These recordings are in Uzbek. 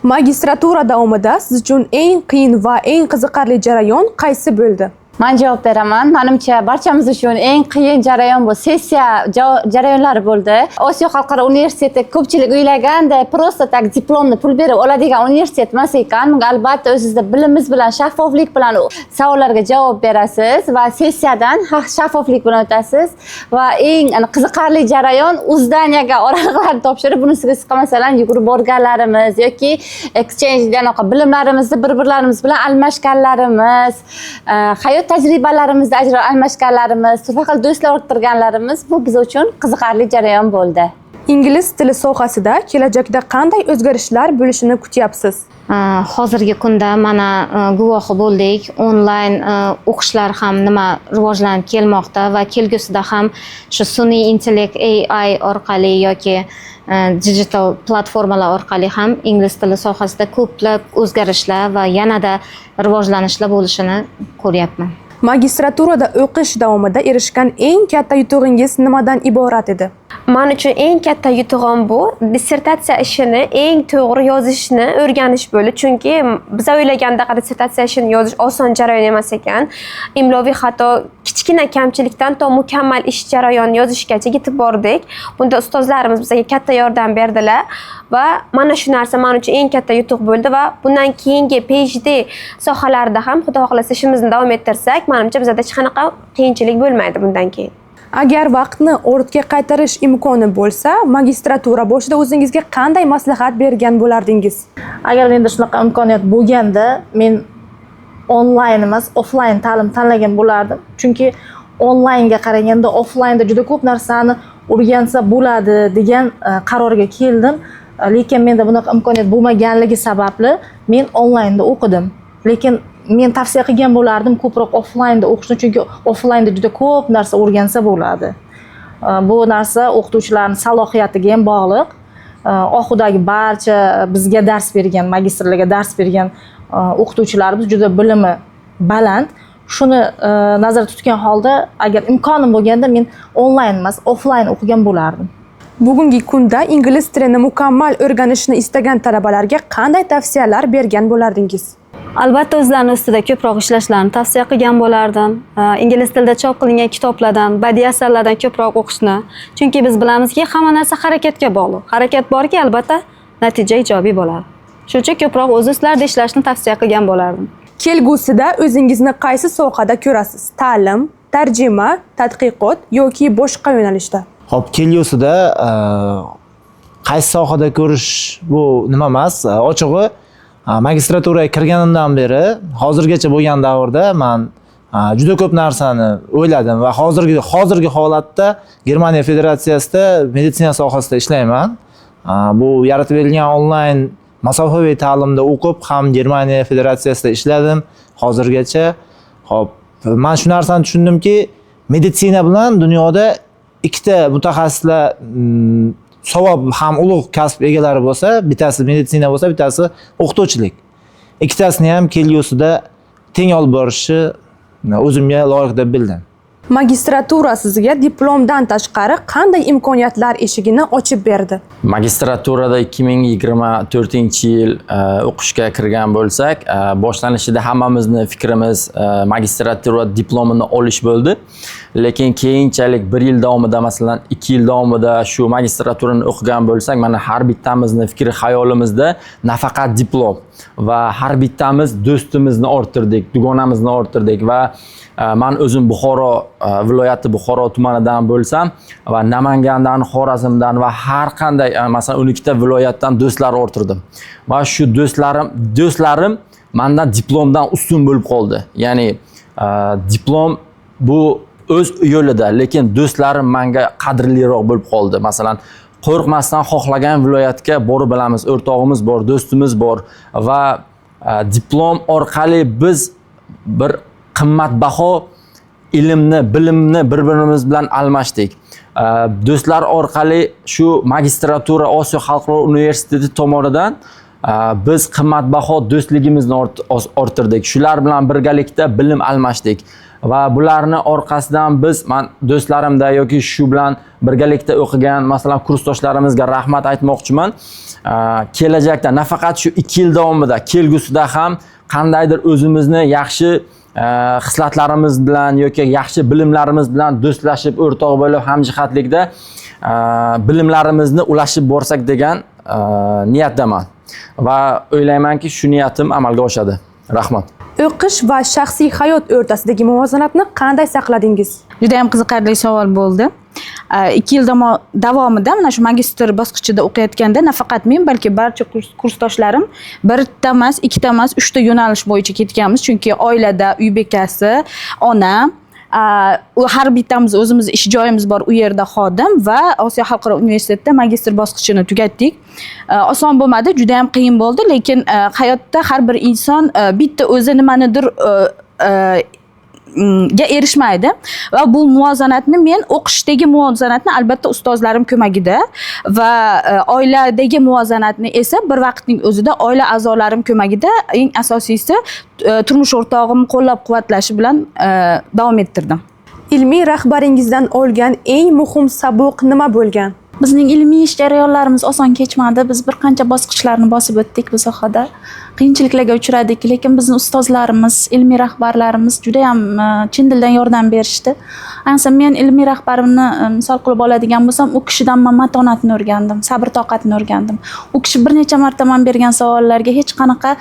Magistratura davomida siz uchun eng qiyin va eng qiziqarli jarayon qaysi bo'ldi? Man javob beraman. Manimcha, barchamiz uchun eng qiyin jarayon bu sessiya jarayonlari bo'ldi. Osiyo xalqaro universiteti ko'pchilik o'ylaganday просто так diplomni pul berib oladigan universitet emas ekan. Bunga albatta o'zingizda bilimingiz bilan, shaffoflik bilan savollarga javob berasiz va sessiyadan shaffoflik bilan o'tasiz. Va eng qiziqarli jarayon узнание ga oraliqlarni topshirib, bunisiga siqa, masalan, yugurib borganlarimiz yoki exchange, anaqa bilimlarimizni bir birlarimiz bilan almashganlarimiz, hayot tajribalarimizni almashganlarimiz, turfa xil do'stlar orttirganlarimiz, bu biz uchun qiziqarli jarayon bo'ldi. Ingliz tili sohasida kelajakda qanday o'zgarishlar bo'lishini kutyapsiz? Hozirgi kunda mana guvohi bo'ldik, onlayn o'qishlar ham nima rivojlanib kelmoqda va kelgusida ham shu sun'iy intellekt, AI orqali yoki digital platformalar orqali ham ingliz tili sohasida ko'plab o'zgarishlar va yanada rivojlanishlar bo'lishini ko'ryapman. Magistraturada o'qish davomida erishgan eng katta yutug'ingiz nimadan iborat edi? Man uchun eng katta yutug'im bu dissertatsiya ishini eng to'g'ri yozishni o'rganish bo'ldi. Chunki biz o'ylagandaqa dissertatsiya ishini yozish oson jarayon emas ekan. Imloviy xato, kichkina kamchilikdan to mukammal ish jarayonini yozishgacha yetib bordik. Bunda ustozlarimiz bizga katta yordam berdilar va mana shu narsa man uchun eng katta yutuq bo'ldi. Va bundan keyingi PhD sohalarida ham, Xudo xohlasa, ishimizni davom ettirsak, manimcha, bizada hech qanaqa qiyinchilik bo'lmaydi bundan keyin. Agar vaqtni ortga qaytarish imkoni bo'lsa, magistratura boshida o'zingizga qanday maslahat bergan bo'lardingiz? Agar menda shunaqa imkoniyat bo'lganda, men onlayn emas, offlayn ta'lim tanlagan bo'lardim, chunki onlaynga qaraganda offlaynda juda ko'p narsani o'rgansa bo'ladi degan qarorga keldim. Lekin menda bunaqa imkoniyat bo'lmaganligi sababli men onlaynda o'qidim. Lekin men tavsiya qilgan bo'lardim ko'proq offlaynda o'qishni, chunki offlaynda juda ko'p narsa o'rgansa bo'ladi. Bu narsa o'qituvchilarni salohiyatiga ham bog'liq. Oxudagi barcha bizga dars bergan, magistrlarga dars bergan o'qituvchilarimiz juda bilimi baland. Shuni nazarda tutgan holda, agar imkonim bo'lganda, men onlayn emas, offlayn o'qigan bo'lardim. Bugungi kunda ingliz tilini mukammal o'rganishni istagan talabalarga qanday tavsiyalar bergan bo'lardingiz? Albatta, o'zlarini ustida ko'proq ishlashlarini tavsiya qilgan bo'lardim. Ingliz tilida chop qilingan kitoblardan, badiiy asarlardan ko'proq o'qishni, chunki biz bilamizki, hamma narsa harakatga bog'liq. Harakat borki, albatta natija ijobiy bo'ladi. Shuning uchun ko'proq o'z ustlarida ishlashni tavsiya qilgan bo'lardim. Kelgusida o'zingizni qaysi sohada ko'rasiz? Ta'lim, tarjima, tadqiqot yoki boshqa yo'nalishda? Xo'p, kelgusida qaysi sohada ko'rish, bu nima emas, ochig'i, magistraturaga kirganimdan beri hozirgacha bo'lgan davrda man juda ko'p narsani o'yladim va hozirgi holatda Germaniya Federatsiyasida meditsina sohasida ishlayman. Bu yaratib berilgan onlayn masofaviy ta'limda o'qib ham Germaniya Federatsiyasida ishladim hozirgacha. Xo'p, man shu narsani tushundimki, meditsina bilan dunyoda ikkita mutaxassislar savob ham ulug' kasb egalari bo'lsa, bittasi meditsina bo'lsa, bittasi o'qituvchilik. Ikkitasini ham kelgusida teng olib borishni o'zimga loyiq deb bildim. Magistratura sizga diplomdan tashqari qanday imkoniyatlar eshigini ochib berdi? Magistraturada 2024 yil o'qishga kirgan bo'lsak, boshlanishida hammamizni fikrimiz magistratura diplomini olish bo'ldi. Lekin keyinchalik bir yil davomida, masalan, 2 yil davomida shu magistraturani o'qigan bo'lsak, mana har bittamizni fikri xayolimizda nafaqat diplom va har bittamiz do'stimizni orttirdik, dugonamizni orttirdik. Va man o'zim Buxoro viloyati, Buxoro tumanidan bo'lsam va Namangandan, Xorazmdan va har qanday masalan, 12 ta viloyatdan do'stlar orttirdim va shu do'stlarim mandan diplomdan ustun bo'lib qoldi. Ya'ni diplom bu o'z yo'lida, lekin do'stlarim manga qadrliroq bo'lib qoldi. Masalan, qo'rqmasdan xohlagan viloyatga borib bilamiz, o'rtog'imiz bor, do'stimiz bor. Va diplom orqali biz bir qimmatbaho ilmni, bilimni bir birimiz bilan almashdik. Do'stlar orqali shu magistratura Osiyo xalqaro universiteti tomonidan Biz qimmatbaho do'stligimizni orttirdik. Shular bilan birgalikda bilim almashdik va bularni orqasidan biz, man do'stlarimda yoki shu bilan birgalikda o'qigan, masalan, kursdoshlarimizga rahmat aytmoqchiman. Kelajakda nafaqat shu 2 yil davomida, kelgusida ham qandaydir o'zimizni yaxshi xislatlarimiz bilan yoki yaxshi bilimlarimiz bilan do'stlashib, o'rtoq bo'lib, hamjihatlikda bilimlarimizni ulashib borsak degan niyatdaman va o'ylaymanki, shu niyatim amalga oshadi. Rahmat. O'qish va shaxsiy hayot o'rtasidagi muvozanatni qanday saqladingiz? Juda ham qiziqarli savol bo'ldi. 2 yil davomida mana shu magistr bosqichida o'qiyotganda nafaqat men, balki barcha kursdoshlarim birta emas, ikkita emas, uchta yo'nalish bo'yicha ketganmiz. Chunki oilada uy bekasi, ona, u har bittamiz o'zimiz ish joyimiz bor, u yerda xodim va Osiyo xalqaro universitetida magistr bosqichini tugatdik. Oson bo'lmadi, juda ham qiyin bo'ldi, lekin hayotda har bir inson bitta o'zi nimanidir ga erishmaydi va bu muvozanatni men o'qishdagi muvozanatni albatta ustozlarim ko'magida va oiladagi muvozanatni esa bir vaqtning o'zida oila a'zolarim ko'magida, eng asosiysi turmush o'rtog'im qo'llab-quvvatlashi bilan davom ettirdim. Ilmiy rahbaringizdan olgan eng muhim saboq nima bo'lgan? Bizning ilmiy ish jarayonlarimiz oson kechmadi. Biz bir qancha bosqichlarni bosib o'tdik bu sohada. Qiyinchiliklarga uchradik, lekin bizni ustozlarimiz, ilmiy rahbarlarimiz juda ham chin dildan yordam berishdi. Ayniqsa men ilmiy rahbarimni misol qilib oladigan bo'lsam, u kishidan men matonatni o'rgandim, sabr toqatni o'rgandim. U kishi bir necha marta men bergan savollarga hech qanaqa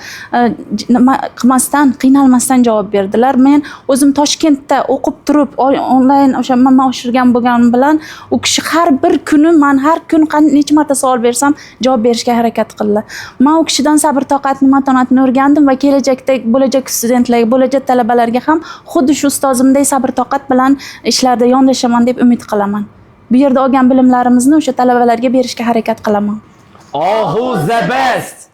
nima qilmasdan, qiynalmasdan javob berdilar. Men o'zim Toshkentda o'qib turib, onlayn o'sha man oshirgan bo'lganim bilan u kishi har bir kuni man har kun necha marta savol bersam javob berishga harakat qildilar. Men u kishidan sabr toqatni, matonatni o'rgandim va kelajakda bo'lajak studentlarga, bo'lajak talabalarga ham xuddi shu ustozimdek sabr toqat bilan ishlarda yondashaman deb umid qilaman. Bu yerda olgan bilimlarimizni o'sha talabalarga berishga harakat qilaman. Ohu the best.